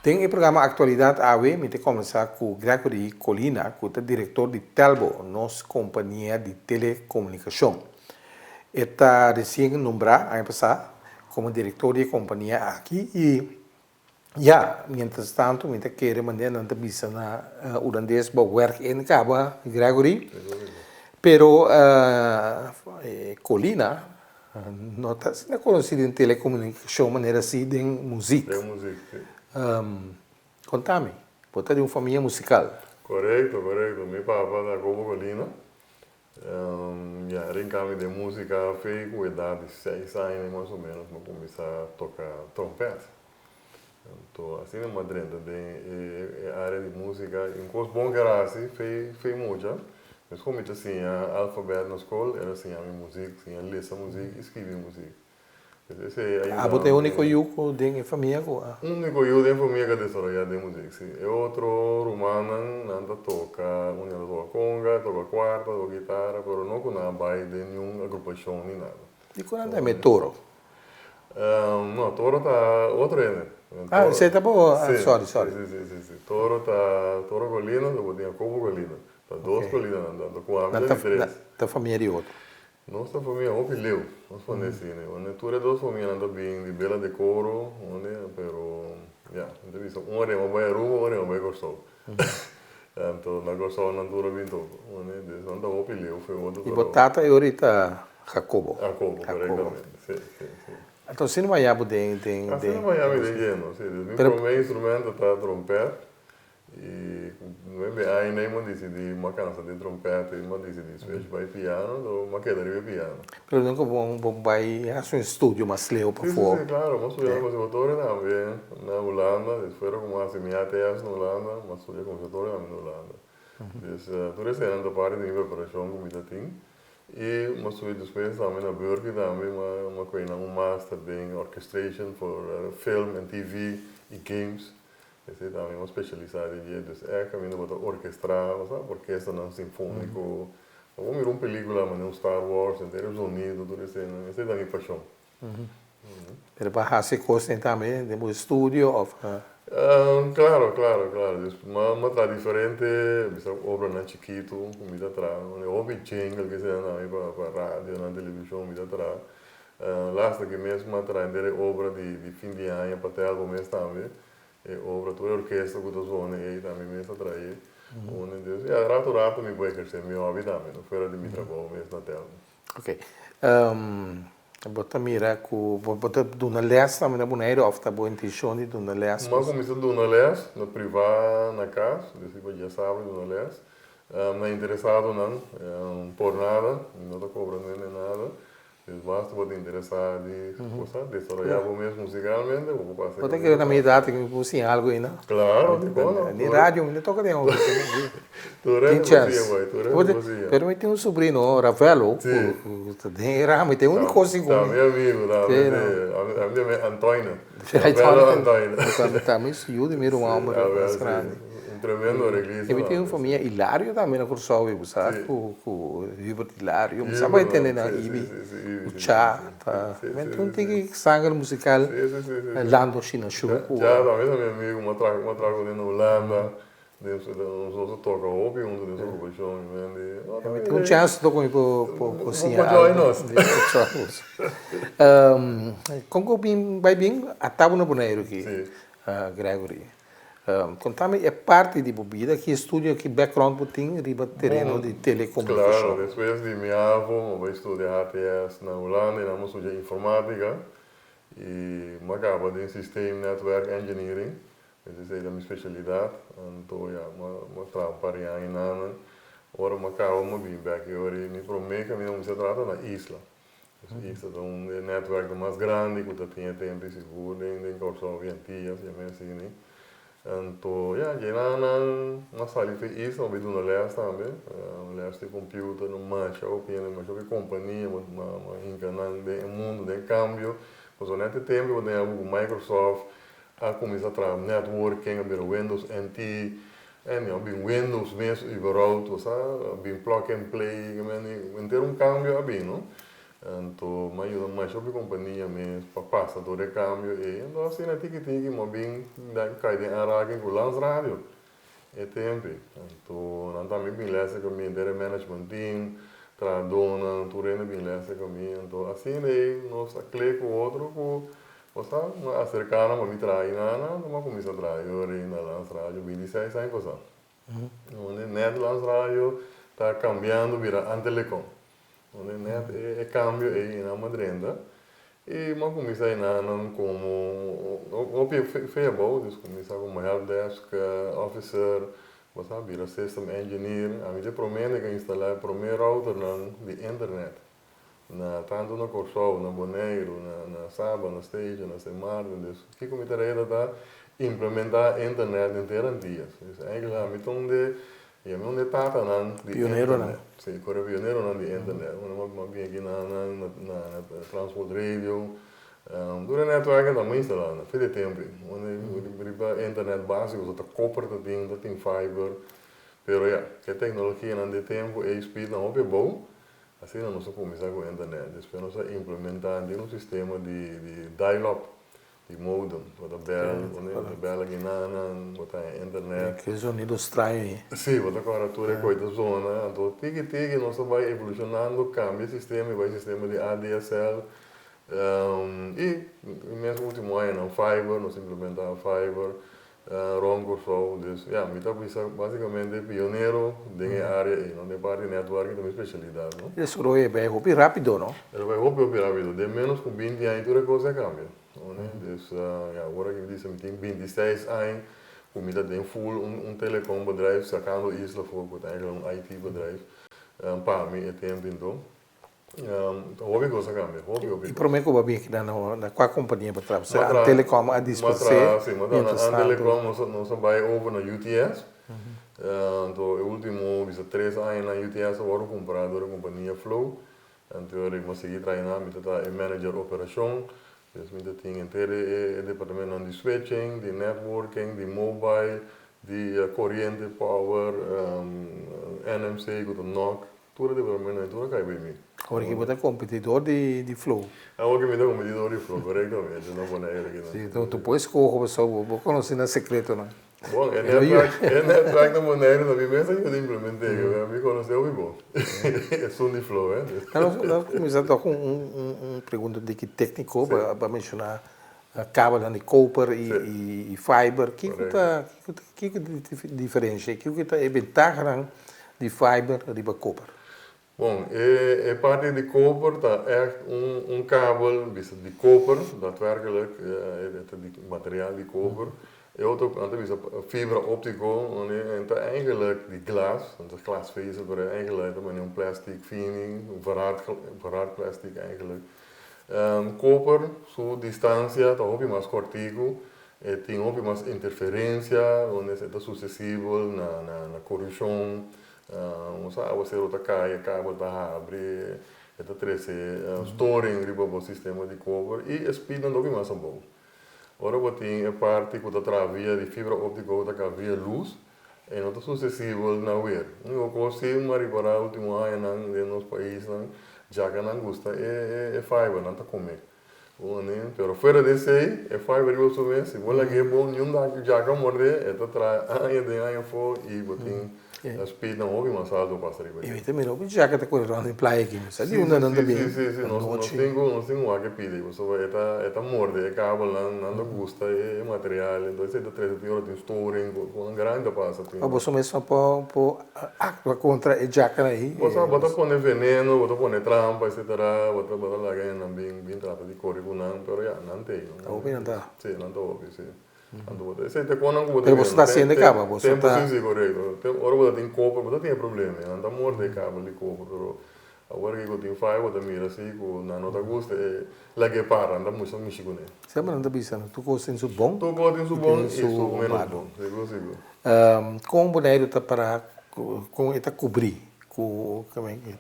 Den e programa Actualidad awe mi ta combersa cu Gregory Colina cu ta director di Telbo, nos compania di telecomunicacion. E ta recien nombra aña pasa como director di e compania aki y ya, mientras tanto mi ta kere manera nan ta bisa na Hulandes bo werk in caba, Gregory. Pero Colina no ta asina conoci den telecomunicacion manera si den muziek. Den muziek, si. Conta mi, bo ta di un famia musical? Corecto, corecto. Mi papa ta Jacobo Colina. Ya, rinca mi den musica fe cu edad di seis aña mas o menos mi a cuminsa toca trompet. Anto asina mi a drenta den e area di musica y un cos bon cu era haci fe fe mucha, mes cu mi ta siña alfabet na scol era siña mi muziek, siña lesa muziek y scribi muziek. Esei a yuda Abo ta e úniko yu ku den e famia ku a. Úniko yu den e famia ku a desaroyá den muzik, sí. E otro rumannan, nan ta toka, un nan ta toka konga, toka kuarta, toka gitara, pero no ku nan a bai den niun agrupashon ni nada. Dikon nan ta yama e toro? No, toro ta otro hende. Ah, esei ta bo, sorry, sorry. Sí, sí, sí, sí. Toro ta Toro Colina, bo tin Jacobo Colina. Ta dos Colina nan ta, anto ku ami ta di tres. Ta famia di otro. Nos ta famia hopi leu, nos pone asina. Unda tur e dos famianan ta bin di Bela de Coro, unda, pero ya, mi ta bisa un a rema bai Aruba, un a rema bai Kòrsou. Anto na Kòrsou nan tur a bin toko, unda, dus nan ta hopi leu for e otro. I bo tata e ora ta Jacobo. Jacobo, korektamente, si, si, si. Anto asina maya bo den, den, den. Asina maya mi den yendo, si. Dus mi promé instrumento ta trompèt. I nuebe aña nei m'a disidí, m'a kansa di trompèt i m'a disidí switch bai piano, anto m'a keda riba e piano. Pero nunka bo bai hasi un estudio mas leu pafó? Sí, sí, sí, klaro. M'a studia na konservatorio tambe na Hulanda. Despues ku m'a hasi mi ATS na Hulanda, m'a studia konservatorio tambe na Hulanda. Dus tur eseinan ta parti di mi preparashon ku mi ta tin. I m'a studia despues tambe na Berklee tambe, m'a kohe nan un master den orchestration for film en TV i games. Esei tambe un specialisá den dje, dus e kaminda bo ta orkestrá, bo sa, orkestanan sinfóniko. Bo por mira un pelíkula manera un Star Wars, henter e zonido, tur eseinan, esei ta mi pashon. Pero pa hasi kosnan tambe den bo estudio òf? Klaro, klaro, klaro. Dus mi a traha diferente, bisa obranan chikitu ku mi ta traha, hopi jingle ke eseinan tambe pa radionan, televishon mi ta traha. Laatste ki mes mi a traha henter e obra di fin di aña pa Telbo mes tambe. E obra tur e orkesta ku ta zona ei tambe mes a traha un. Dus ya rato rato mi por ehersé mi hòbi tambe no fuera di mi trabou mes na Telbo. Ok. Bo ta mira ku bo ta duna lès tambe na Boneiru òf ta bo intenshon di duna lès? Mi a kuminsá duna lès na privá na kas, dus riba djasabra duna lès. Na interesadonan por nada, mi no ta kobra nada nada. Es basta bo ta interesá di cosa desaroyá bo mes musicalmente, bo por pasa. Bo ta kere na mi edad mi por siña algo ainda? Claro, dikon no? Ni radio mi no toca den oido. Tur hende por siña boy, tur hende por siña. Pero mi tin un sobrino, Ravelo, ku ta den e ramo, e ta e único si ku mi. Ta mi amigo tambe, si. Ami ta yam'é Antoine. Ravelo Antoine. Ta mi yu di mi ruman homber mas grandi. Un tremendo areglista. I mi tin un famia Hilario tambe na Kòrsou, bo sa ku Hubert Hilario, bo sa bai tende nan Ibi, ku Cha, ta men tin un tiki sanger musikal Lando Shinashu ku. Cha tambe ta mi amigu, mi a traha mi a traha kuné na Hulanda, nos a toka hopi huntu den su agrupashon, mi tin un chèns tok mi por siña algu. Kon ku bin bai bin a tabo na Boneiru aki, Gregory? Contami e parti di bo bida, ki estudio, ki background bo tin riba tereno di telecomunicacion? Claro, despues di mi havo, mi a bai studia HTS na Hulanda y nan mi a studia informatica y mi a caba den Systeem Netwerk Engineering, esei ta mi specialidad, anto ya, mi a traha un par di aña nan, ora mi a caba mi a bin bek y ora mi prome caminda mi a traha ta na Isla. Isla ta un di e netwerknan mas grandi ku ta tin e tempu i sigur den Kòrsou i Antias, yam'é asina. Anto ya, djenanan a sali for e isla, mi a duna lès tambe, lès di computer, no masha hopi hende, masha hopi kompania a hinka nan den e mundu, den e kambio. Pasobra nèt e tempu ku bo tin ku Microsoft a kuminsá traha networking, a bira Windows NT, en a bin Windows mes überhaupt, bo sa, a bin plug and play, henter un kambio a bin, no. Anto m'a yuda masha hopi kompania mes pa pasa tur e kambio ei. Anto asina tiki tiki m'a bin kai den aanraking ku Lans Radio e tempu ei. Anto nan tambe bin lèster ku mi, henter e management team, trahadónan, tur hende bin lèster ku mi. Anto asina ei nos a kle ku otro ku osea m'a aserká nan pa mi traha einan, anto m'a kuminsá traha yor ei na Lans Radio 26 aña pasá. Unda nèt Lans Radio ta kambiando bira Antelecom. Unda nèt e kambio ei nan a drenta i mi a kuminsá enanan komo hopi fe abou, dus kuminsá komo helpdesk officer, bo sa bira system engineer. Ami ta e promé ku a instalá e promé routernan di internet na tantu na Kòrsou, na Boneiru, na Saba, na Statia, na Sint Maarten. Dus kiko mi tarea ta implementá internet den tera Antillas. Dus eigenlijk ami ta un de I ami un di e tatanan di Pioneronan. internet. Sí, kore pioneronan di internet. Unda mi a bin aki na na na Transworld Radio. Tur e netwerken ta mi instalá na fe di tempu ei. Unda riba internet básiko so ta koper ta tin, ta tin fiber. Pero ya, e teknologianan di e tempu ei speednan hopi abou. Asina nos a kuminsá ku internet. Despues nos a implementá den un sistema di di dial-up. Di modem, bo ta bel, bo ta bel aki nan, bo ta haña internet. Ke zonido straño ei. Sí, bo ta kòrda tur e koi ta zona. Anto tiki tiki nos ta bai evolushonando, kambia e sistema i bai sistema di ADSL. I mes último añanan fiber, nos implementá fiber rònt Kòrsou. Dus ya, mi ta bisa basikamente pionero den e área ei, no? Den parti di netwerking ta mi spesialidat, no? E desaroyo e bai hopi rápido, no? E bai hopi hopi rápido. Den ménos ku 20 aña tur e kos a kambia. Dus ya, ora ku mi bisa mi tin 26 aña ku mi ta den full un telecom bedrijf sakando Isla for ku ta eigenlijk un IT bedrijf pa mi e tempu enton. Hopi kos a kambia, hopi hopi I promé ku bo a bin aki na kua kompania bo traha? Pasobra Antelecom a dispers'é mientras tanto. Antelecom nos a bai over na UTS. Anto e ultimo bisa 3 aña na UTS a wòrdu kumprá dor e kompania Flow. Anto mi a sigui traha einan, mi ta ta e manager operashon. Pues mi ta tin henter e departamentonan di switching, di networking, di mobile, di koriente, power, NMC ku ta nok. Tur e departamentonan tur a kai bei mi. Awor ki bo ta kompetidor di Flow. Awor ki mi ta kompetidor di Flow, korektamente, na Bonaire aki nan. Si, tu por eskoho pasobra bo konosé nan sekretonan. Bon, e netwerk, e netwerk na Bonaire ta mi mes a yuda implement'é, mi konosé hopi bon. Esun di Flow, eh. Nos kuminsá tok un un pregunta diki tékniko, bo a menshoná kabelnan di koper i fiber. Kiko ta, kiko ta e diferensha i kiko ta e bentahanan di fiber riba koper? Bon, e parti di koper ta ègt un kabel bisa di koper, daadwerkelijk e ta di material di koper. E otro nan ta bisa fibra óptiko, e ta eigenlijk di glas, nan ta glasvezel, pero eigenlijk ta manera un plastic fini, un verhard, verhard plastic eigenlijk. Koper su distansia ta hopi mas kòrtiku, e tin hopi mas interferensia, donde e ta susesibel na korushon. Un sa awaseru ta kai, e kabel ta habri, e ta trese storing riba bo sistema di koper i e speednan ta hopi mas abou. Ora bo tin e parti ku ta traha via di fibra óptiko ku ta kaha via lus, e no ta susesibel na weer. Úniko kos si mi a ripará último añanan den nos paisnan, djakanan gusta e fiber, nan ta kome. Pero fuera di esei, e fiber riba su mes, si bo lag'é bon, niun djaka mord'é, e ta traha aña den aña afó i bo tin speednan hopi mas alto pasa riba dje. I mi ta mira hopi djaka ta kore rònt den playa aki, mi sa di unda nan ta bin anochi. Si, si, si, nos tin ku wak e pidi, pasobra e ta morde e kabelnan, nan ta gusta e material, entonces e ta trese tin ora tin storing, ku grandi ta pasa. Ma boso mes no por Actua contra e djakanan ei. Bo sa, bo ta pone veneno, bo ta pone trampa, etcetera, bo ta bo ta laga hendenan bin bin trata di kore ku nan, pero ya, nan t'ei. Ta hopi nan ta. Si, nan ta hopi, si. Anto bo ta, esei ta kon nan ku bo ta Pero boso ta hasiendo e kaba, boso ta. Tempu, si, si, korekto. Tempu, ora bo ta tin koper, bo ta tin e problema, nan ta morde e kabel di koper, pero awor aki ku tin fire bo ta mira si ku nan no ta gusta e lag'é para, nan ta mucha mishi kuné. Semper nan ta bisa, tur kos tin su bon. Tur kos tin su bon i su menos bon, sigur, sigur. Kon Boneiru ta para, kon e ta kubrí ku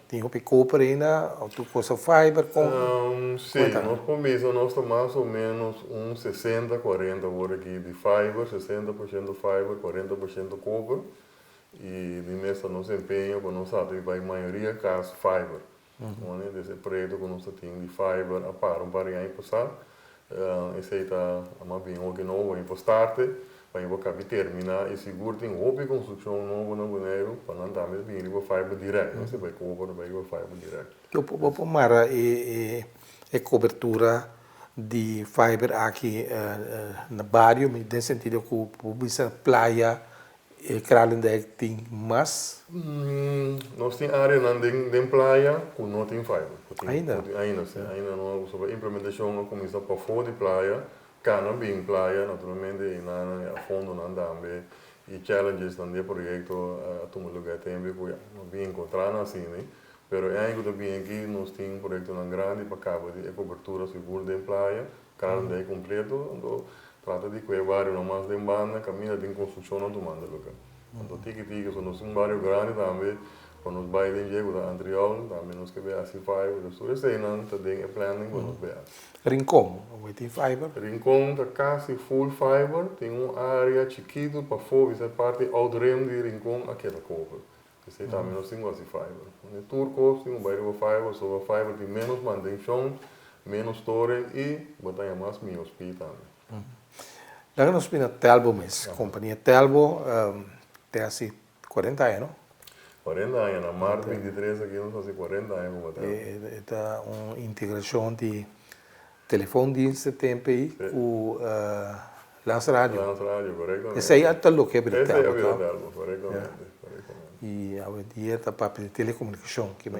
tin hopi koper ainda òf tur kos ta fiber kon Sí, nos por bisa nos ta mas o ménos un 60, 40 awor aki di fiber, 60% fiber, 40% koper i di mes ta nos empeño pa nos trata di bai mayoria kas fiber. Mm -hmm. E proyekto ku nos tin di fiber a para un par di aña pasá. Esei ta mas bien hopi nobo pa start, pa kaba terminá i sigur tin hopi konstrukshon nobo na Boneiru, pa nan tambe bin riba fiber direkt, no bai koper, bai riba fiber direkt. Bo por mara e kobertura di fiber aki na bario, den sentido ku bisa Playa i Kralendijk tin mas? Nos tin área den Playa ku no tin fiber. Ainda? Ainda, si. Ainda no. Sobre implementashon a kuminsá pafó di Playa, kana bin Playa, naturalmente, i na fondo nan tambe, i challenges nan di proyekto a tuma lugá tempu ku no bin enkontrá nan asina, ne? Pero e ku bin aki nos tin proyektonan grandi pa kaba di kobertura sigur den Playa, Kralendijk kompleto, anto trata di kue bario no mas den banda, kaminda tin konstrukshon nan tumando lugá. Anto tiki tiki, so nos tin un bario grandi tambe, pa nos bai den dje ku ta Antriol, tambe nos ke hasi fiber, dus tur eseinan ta den e planning pa nos bai hasi. Rincon, bo tin fiber? Rincon ta kasi full fiber, tin un área chikitu pafó, bisa parti Oud-Rim di Rincon a keda koper. Esei tambe nos tin ku hasi fiber. Tur kos tin ku bai riba fiber, so fiber tin ménos mantenshon, ménos storing i bo ta mas mihó speed tambe. Laga nos bin na Telbo mes. Kompania Telbo te hasi 40 aña, no? 40 aña, na mart 23 aki nos hasi 40 aña komo Telbo. Ta un integrashon di telefoondienst tempu ei ku Lans Radio. Lans Radio, korektamente. Esei ta loke a bira Telbo, Esei a bira Telbo, korektamente. I awendia ta papia di telekomunikashon, ku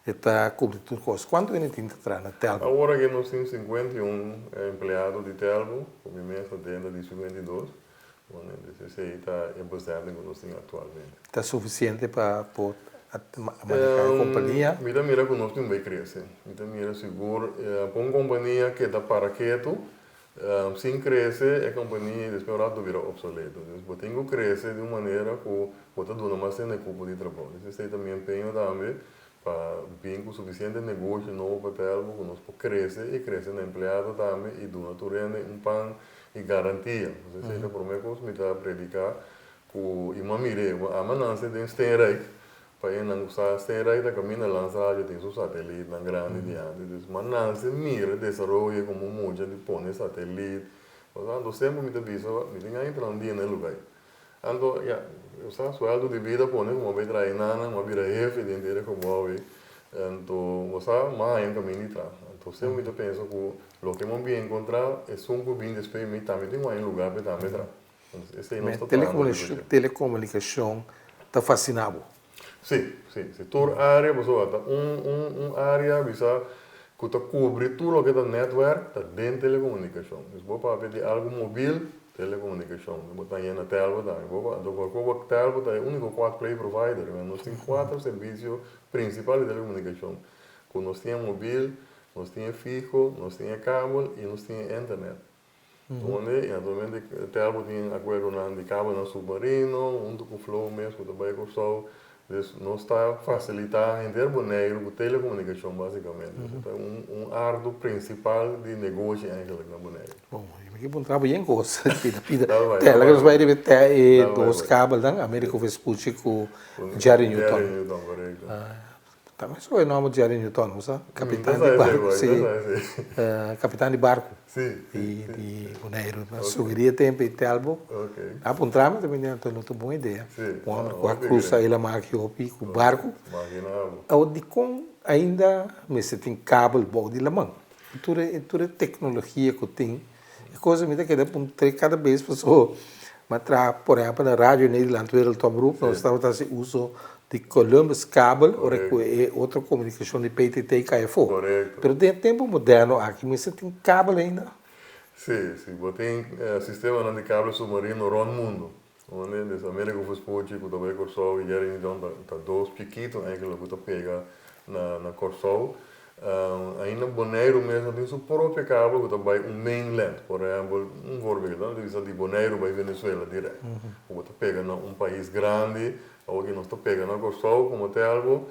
e ta kubri tur kos. Kuantu hende tin ta traha na Telbo? Awor aki nos tin 51 empleado di Telbo, ku mi mes ta denter di 52. Bueno, esei ta e bezetting ku nos tin aktualmente. Ta sufisiente pa por manehá e kompania? Mi ta mira ku nos tin bai krese. Mi ta mira sigur pa un kompania keda para ketu, sin krese, e kompania despues un ratu bira obsoleto. Dus bo tin ku krese di un manera ku bo ta duna mas hende kupo di trabou. Dus esei ta mi empeño tambe pa bin ku sufisiente negoshi nobo pa Telbo ku nos por krese i krese na empleado tambe i duna tur hende un pan i garantia. Dus esei ta promé kos mi ta prediká ku i mi a mir'é amo a nase den Steenrijk, pa esnan ku sa Steenrijk ta kaminda Lans Radio tin su satelitnan grandi di antes. Dus mi a nase mira desaroyo komo mucha di pone satelit. Pasobra anto semper mi ta bisa mi tin gana entra un dia na e lugá ei. Anto ya, sa sueldo di bida pone ku mi a bai traha einan, mi a bira hefe den e gebou ei. Anto bo sa mas haña un kaminda di traha. Anto semper mi ta pensa ku loke mi a bin enkontrá, esun ku bin despues di mi tambe tin ku haña un lugá pa e tambe traha. Esei nos ta trahando riba dje. Telekomunikashon ta fasiná bo? Sí, sí, sí. Tur área pasobra ta un un un área bisa ku ta kubri tur loke ta nètwèrk ta den telekomunikashon. Dus bo papia di algu mobil, telekomunikashon. Bo ta haña na Telbo tambe. Bo anto por Telbo ta e úniko kuat play provider. Nos tin kuater servisio prinsipal di telekomunikashon. Ku nos tin e mobil, nos tin e fiho, nos tin e kabel i nos tin e internet. Donde, i naturalmente Telbo tin akuerdonan di kabelnan submarino huntu ku Flow mes ku ta bai Kòrsou. Dus nos ta fasilitá henter Boneiru ku telekomunikashon basikamente. Ta un ardu prinsipal di negoshi eigentlik na Boneiru. Bon, mi ke puntra bo yen kos. Pida pida. Tela ku nos bai riba e dos kabelnan, Americo Vespucci ku Jerry Newton. Jerry Newton, korekto. Tambe so e nomber Jerry Newton, bo sa? Kapitan di barku, si. Kapitan di barku di Boneiru. A sugerí e tempu ei Telbo. A puntra mi tambe, anto no ta bon idea. Un homber ku a krusa e laman aki hopi ku barku. Awor dikon ainda mester tin kabel bou di laman? Tur e tur e teknologia ku tin, e kos mi ta keda puntra kada bes pasobra mi a traha por ehèmpel na Radio Nederland Wereldomroep, nos tabata hasi uso di Columbus kabel ora ku e otro komunikashon di PTT kai afó. Pero den e tempu moderno aki mester tin kabel ainda? Sí, sí, bo tin sistemanan di kabel submarino rònt mundu. Des Americo Vespucci ku ta bai Kòrsou i Jerry Newton ta dos chikitu eigenlijk ku ta pega na Kòrsou. Ainda Boneiru mes no tin su propio kabel ku ta bai un mainland. Por ehèmpel, un voorbeeld, no ta bisa di Boneiru bai Venezuela dirèkt. Ku bo ta pega na un pais grandi, awor ki nos ta pega na Kòrsou komo Telbo.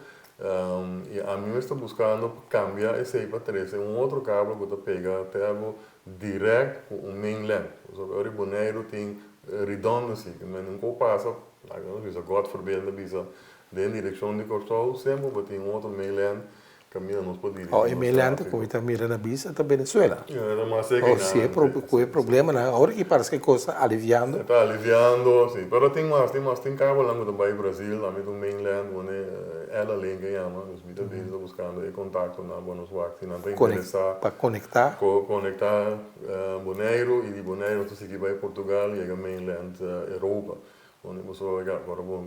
I ami mes ta buskando pa kambia esei pa trese un otro kabel ku ta pega Telbo dirèkt ku un mainland. Pasobra ora Boneiru tin redundancy, ku men un ko pasa. Laga nos bisa, God forbid, ta bisa den direkshon di Kòrsou, semper bo tin un otro mainland kaminda nos por dirigí Oh, e nos mainland ku tráfiko. mi ta mira na bisa ta Venezuela. Ja, ta mas seka Oh, si e einan, pro sí, ku e sí, sí. problemanan, awor ki parse ku e kos ta aliviando. E ta aliviando, sí. Pero tin mas, tin mas, tin kabelnan ku ta bai Brazil, tambe ta un mainland, wone Ella Link e yama, dus mi ta bezig ta buskando e kontaktonan pa nos wak si nan ta interesá. Pa konektá. Konektá Boneiru i di Boneiru nos ta sigui bai Portugal, yega mainland Europa. Unda bo so ya ora bo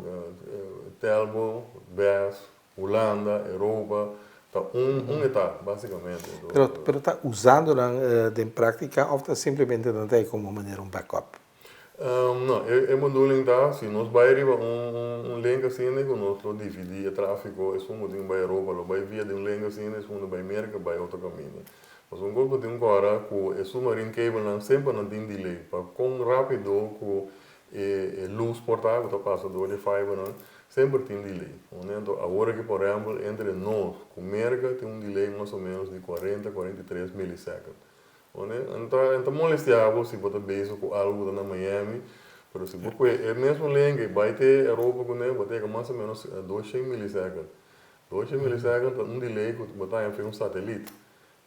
Telbo, Bes, Hulanda, Europa, ta un un etap basikamente. Pero pero ta usando nan den praktika of ta simplemente nan ta e komo manera un backup? No, e e bedoeling ta si nos bai riba un un un link asina ku nos lo dividí e tráfiko, esun ku tin bai Europa lo bai via di un link asina, esun ku ta bai Merka bai otro kaminda. Pasobra un kos bo tin ku kòrda ku e submarine cable nan semper nan tin delay pa kon rápido ku E lus por ta ku ta pasa dor di fibernan semper tin delay. Anto awor aki por ehempel entre nos ku Merka tin un delay mas o menos di kuarenta, 43 milisecond. Anto ta molestia bo si bo ta bezig ku algu ku ta na Miami, pero si bo kue e mesmo link i bai te Europa kuné bo ta yega mas o menos 200 milisecond. 200 milisecond ta un delay ku bo ta haña via un satelit.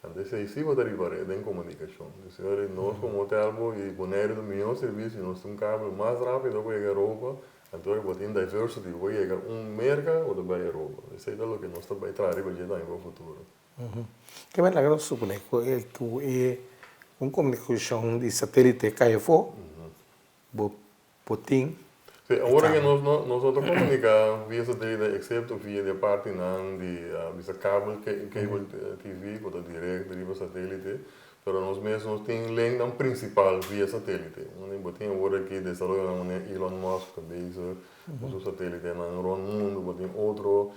Anto esei si bo ta riba red den komunikashon. Di señor di nos komo Telbo i Boneiru ta mihó servisio, nos tin un kabel mas rápido ku yega Europa, anto bo tin diversity, bo por yega un Merka bo ta bai Europa. Esei ta loke nos ta bai traha riba dje tambe pa futuro. Ke men laga nos supone ku e un komunikashon di satelite kai afó, bo Bo tin Sí, e awor aki kabel. nos no nos no ta komuniká via satelite eksepto via di e partinan di bisa kabel cable TV ku ta direkt riba satelite, pero nos mes nos tin linknan prinsipal via satelite. Unda bo tin awor aki desaroyonan manera Elon Musk ta bezig ku su satelitenan rònt mundu, bo tin otro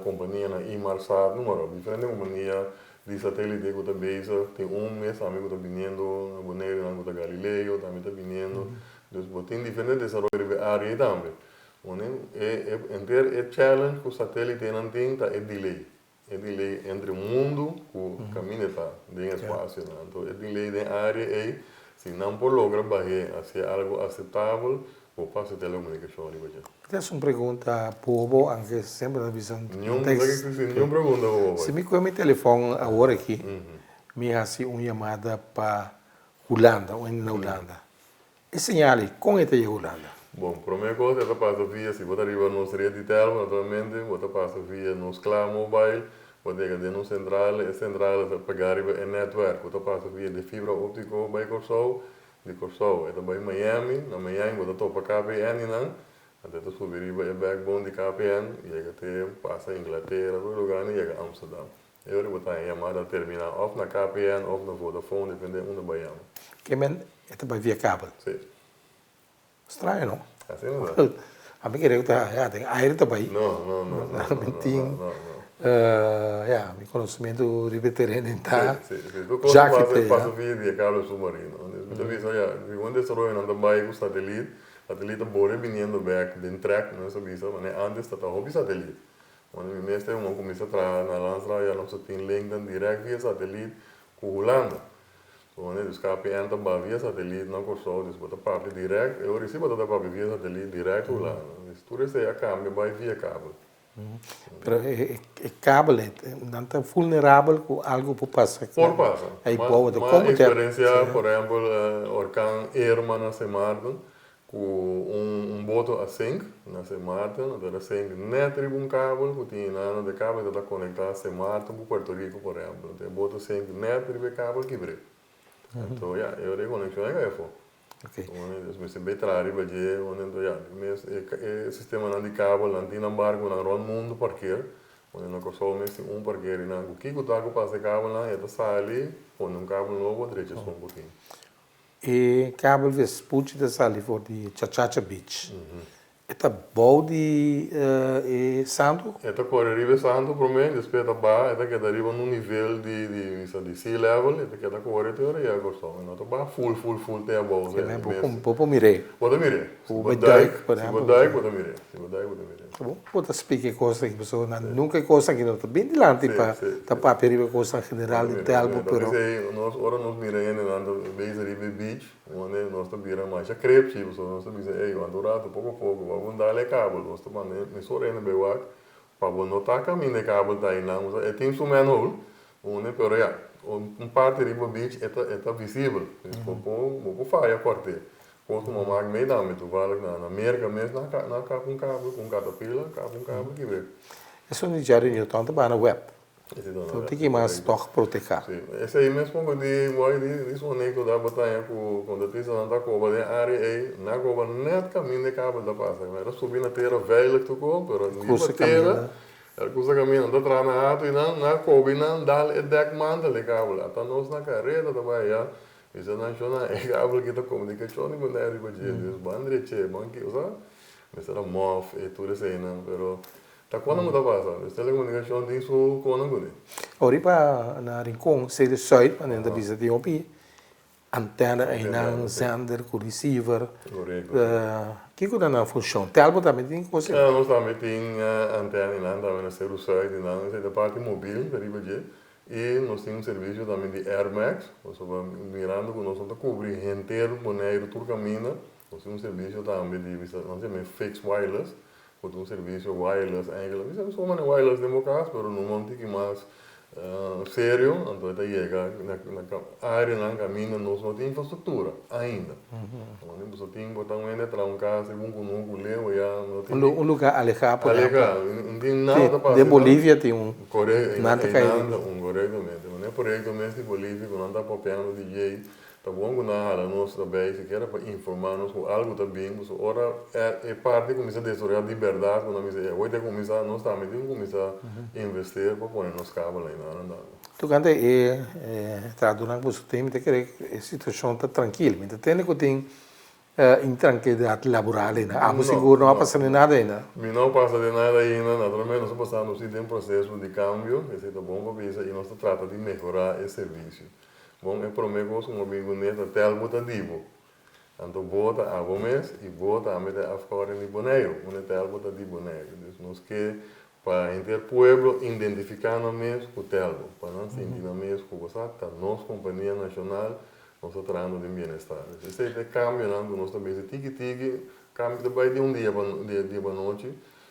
kompanianan Inmarsat, noem maar op, diferente kompania di satelite ku ta bezig, tin un mes tambe ku ta biniendo na Boneiru nan ku ta Galileo tambe ta biniendo, dus bo tin diferente desaroyo riba e área ei tambe. Wone e e henter e challenge ku satelitenan tin ta e delay, e delay entre mundu ku kaminda ta den espasionan. Anto e delay den área ei si nan por logra bah'é hacia algu aseptabel Bo pasa telecomunicacion riba dje? Esta es un pregunta bobo, aunke semper ta bisa Niun, no ta existi niun pregunta bobo. Si mi coge mi telefon awor aki, mi haci un yamada pa Hulanda, un hende na Hulanda. E señal ei, con e ta yega Hulanda? Bon, prome cos e ta pasa via, si bo ta riba nos red di telfon, naturalmente, bo ta pasa via nos Kla Mobile, bo ta yega den nos central, e central ta pega riba e netwerk, bo ta pasa via di fibra optico bay Corsou, Di Kòrsou e ta bai Miami, na Miami bo ta topa KPN i nan, anto e ta subi riba e backbone di KPN, yega te pasa Inglatera, tur lugar i yega Amsterdam. E ora bo ta haña yamada a terminá òf na KPN òf na Vodafone, depende unda bo a yama. Ke men e ta bai via kabel? Sí. Straño no? Asina ta. Ami kere ku ta ya den aire ta bai. No, no, no, no, no, Mi tin no, no. ya mi konosementu riba e tereno en ta Sí, sí, sí. Tur kos ja ta ki pasa, te pasa via di e kabel submarino. Mi ta bisa ya, segun desaroyonan ta bai ku satelit, satelit ta bore biniendo bek den trek, nos ta bisa, manera antes ta ta hopi satelit. Unda mi mes ta un kuminsa traha na Landsraad ya nos ta tin linknan dirèkt via satelit ku Hulanda. Pone dus KPN ta ba via satelit na Kòrsou, dus bo ta papia dirèkt, e ora si bo ta ta papia via satelit dirèkt Hulanda. Dus tur esei a kambia bai via kabel. Pero e kabel ei, nan ta vulnerabel ku algu por pasa? Por pasa. Ei bou, Ma eksperensiá por ehèmpel orkan Irma na Sint Maarten, ku un boto a sink na Sint Maarten, anto el a sink nèt riba un kabel ku tin einan, anto e kabel ta ta konektá Sint Maarten ku Puerto Rico por ehèmpel, anto e boto a sink nèt riba e kabel kibr'é. Anto ya, e ora e konekshon a kai afó. Dus mester bay traha riba dje, anto ya, mes e sistemanan di kabel nan tin nan barkunan rònt mundu parker, Pone na Kòrsou mes tin un parker einan ku kiko ta ku pasa e kabelnan e ta sali, pone un kabel nobo drecha esun ku tin. E kabel Vespucci ta sali for di Chachacha Beach. E ta bou di e santu? E ta kore riba e santu promé, despues e ta baha, e ta keda riba un nivel di di bisa di sea level, e ta keda kore te ora yega Kòrsou. E no ta baha ful ful ful te abou. Ke men bo bo por mir'é. Bo ta mir'é. Si bo duik, por Si bo ehèmpel. duik bo ta mir'é. Si bo duik bo ta mir'é. Ta bon bo ta splika e kos aki pasobra nan nunka e kos aki no ta bin dilanti pa ta papia riba e kosnan general di Telbo pero. P'esei nos ora nos mira hendenan ta bezig riba e beach. Wanneer nos ta bira masha krepchi, pasobra nos ta bisa, ey, wanta un rato, poko poko, bo a bon dal e kabel, nos ta manda e mesora hende bay wak, pa bo no ta kaminda e kabel ta einan, bo sa, e tin su manhole, unda, pero ya, un parti riba beach e ta, e ta visibel, dus bo por, bo por faya kòrt'é. Kos ku mama ak mei tambe, toevallig na Merka mes nan a, nan a kap un kabel ku un katapila, kap un kabel kibe. Esun di Jerry Newton ta baha na web. Tur tin ki mas tòg protehá. Sí, esei mes poko di wou di su anekdota bo ta haña ku kontratistanan ta koba den área ei, nan a koba nèt kaminda e kabel ta pasa. Nan a subi na tera veilig tokó, pero riba tera el krusa kaminda, nan ta traha na hatu i nan a koba i nan dal e dèk mantel e kabel. Ata nos na kareda ta bai ayá, bisa nan shona e kabel aki ta komunikashon di manera riba dje, dus ban dreché, ban ki, osea mester a mòf e tur eseinan, pero Ta cuando bo ta pasa? Pues telecomunicacion tin su conan cune. Oriba na Rincon, sede Zuid, pa nan ta bisa tin hopi antena einan, zender cu receiver. Correcto. Kico ta nan funcion? Telbo tambe tin cos ei? Nos tambe tin antena einan, tambe na Seru Zuid einan, esei ta parti mobil ta riba dje. Y nos tin un servicio tambe di Airmax, pasobra mirando cu nos no ta cubri henter Boneiru tur caminda, nos tin un servicio tambe di, nos ta yama fixed wireless, Bo ta un servisio wireless eigenlijk. Mi sa suma wireless den bo kas, pero no un tiki mas serio, anto e ta yega na areanan kaminda nos no tin infrastruktura ainda. Bo tin bo ta wende traha un kas riba un kunuku leu ya no tin. Un lugar alehá por ehempel. Alehá, no tin nada ta pasa. Den Bolivia tin un. Korekto, einan ta un, korektamente. Manera e proyekto mes di Bolivia ku nan ta papiando di djei. Ta bon ku nan a hala nos ta bay sikiera pa informa nos ku algu ta bin, pasobra ora e parti kuminsa desaroya di bèrdat ku nan bisa e hoy ta kuminsa nos tambe tin ku kuminsa invester pa pone nos kabel einan nan tambe. Tokante e tratonan ku boso tin mi ta kere e situashon ta trankil, mi ta tende ku tin intranquilidad laboral einan, abo sigur no a pasa den nada einan? Mi no a pasa den nada ainda, naturalmente nos a pasando si den proseso di kambio, esei ta bon pa bisa i nos ta trata di mehora e servisio. Bon, e promé kos ku bo bin kuné ta tel bo ta di bo. Anto bo ta abo mes i bo tambe ta e afkòrting di Boneiru. Unda tel bo ta di Boneiru. Dus nos ke pa henter pueblo identifiká nan mes ku tel bo, pa nan sinti nan mes ku bo sa ta nos kompania nashonal, nos ta trahando den bienestar. Dus esei ta e kambionan ku nos ta bisa tiki tiki, kambio ta bai di un dia pa dia pa nochi,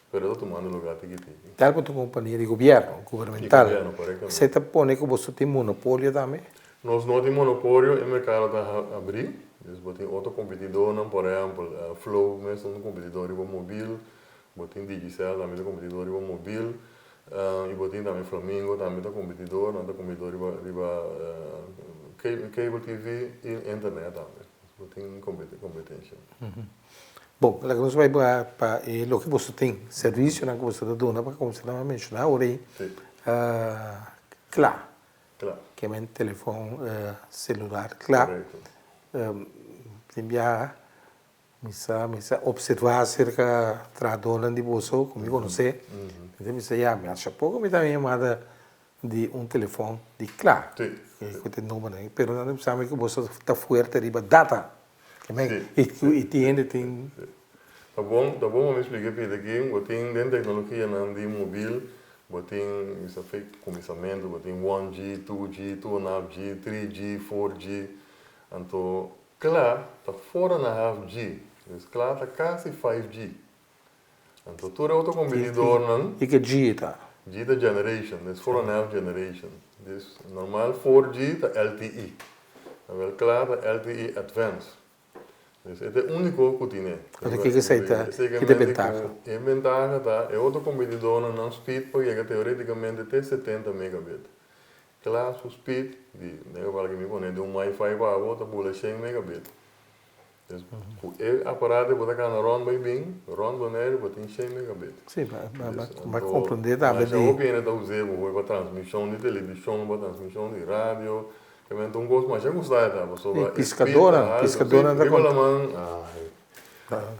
pero e ta tumando lugá tiki tiki. Tal ku ta un kompania di gobièrnu, gubernamental. Di gobièrnu, korektamente. Esei ta pone ku boso tin monopolio tambe? Nos no tin monopolio, e merkado ta abrí. Dus bo tin otro kompetidornan, por ehèmpel, Flow mes ta un kompetidor riba mobil, bo tin Digicel tambe ta kompetidor riba mobil, i bo tin tambe Flamingo tambe ta kompetidor, nan ta kompetidor riba riba cable TV i internet tambe. Dus bo tin kompetensha. Bon, laga nos bai pa pa e loke boso tin, servicionan ku boso ta duna pa komo nan a menshoná ora ei kla. Kla. Ke men telefon selular kla. Korekto. Tin biaha mi sa mi sa opservá aserka trahadónan di boso ku mi konosé, mi ta bisa ya mi a poko mi ta yamada di un telefon di kla. Si. Ku ta e numbernan, pero nan ta bisa mi ku boso ta fuerte riba data. I tin hende tin. Ta bon, ta bon pa mi splika pida aki, bo tin den teknologianan di mobil, bo tin bisa fe kuminsamentu, bo tin one G, two G, two and half G, three G, four G, anto kla ta four and a half G, dus kla ta kasi five G. Anto tur e otro kompetidornan. I ke G ta? G ta generation, dus four and a half generation. Dus normal four G ta LTE. Awel kla ta LTE Advanced. Dus e ta e úniko ku tin e. Anto kiko esei ta? Ki ta e bentaha? E bentaha ta e otro kompetidornan nan speed por yega teoretikamente te 70 megabit. Kla su speed di, den geval ku mi pone di un wifi pa abo ta bula 100 megabit. Dus ku e aparato bo ta kana rònt bai bin, rònt Boneiru bo tin shen megabit. Sí, pa komprendé tambe di. Masha hopi hende ta us'é bo hopi pa transmishon di televishon, pa transmishon di radio. Ke men ta un kos masha gustá e ta pasobra e speed ta alto. Piskadónan ta Riba laman, ai.